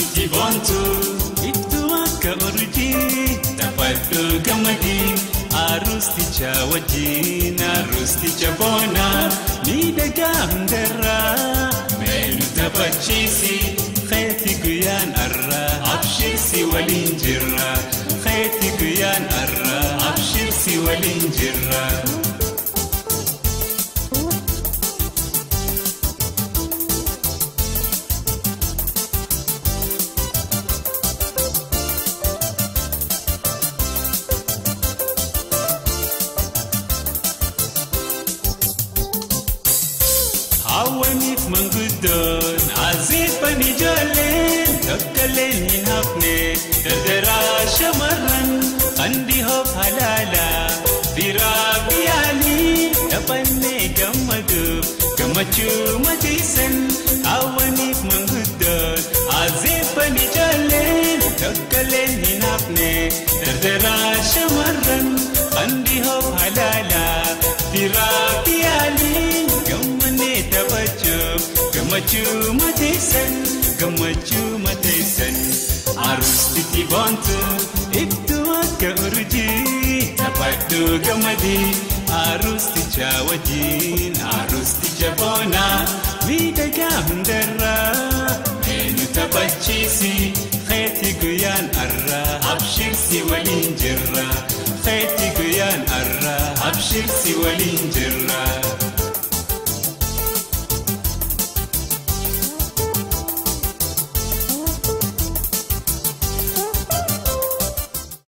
Arustitti boontu iftuu akka urjii taphadhu gammadii arusticha wajjin arusticha boona miidhagaa hundarraa meenu taphachiisi keeti guyyaan arraa abshirsi waliin jirra keeti guyyaan arraa abshirsi waliin jirra. Hawwaniif manguddoon azeeffan ijoolleen tokkolleen hin hafne dardaraa shamarran qandihoof halaalaa biraa biyaalii taphannee gammaduuf gammachuu matiisan. Hawwaniif manguddoon azeeffan ijoolleen tokkolleen hin hafne dardaraa shamarran qandihoof halaalaa biraa biyaalii gammannee taphachuuf gammachuu mateessan gammachuu mateessan. Arustitti boontu iftuu akka urjii taphadhu gammadii arusticha wajjin arusticha boona miidhagaa hundarraa eenyu taphachiisi keeti guyyaan arraa abshirsi waliin jirra keeti guyyaan arraa abshirsi waliin jirra.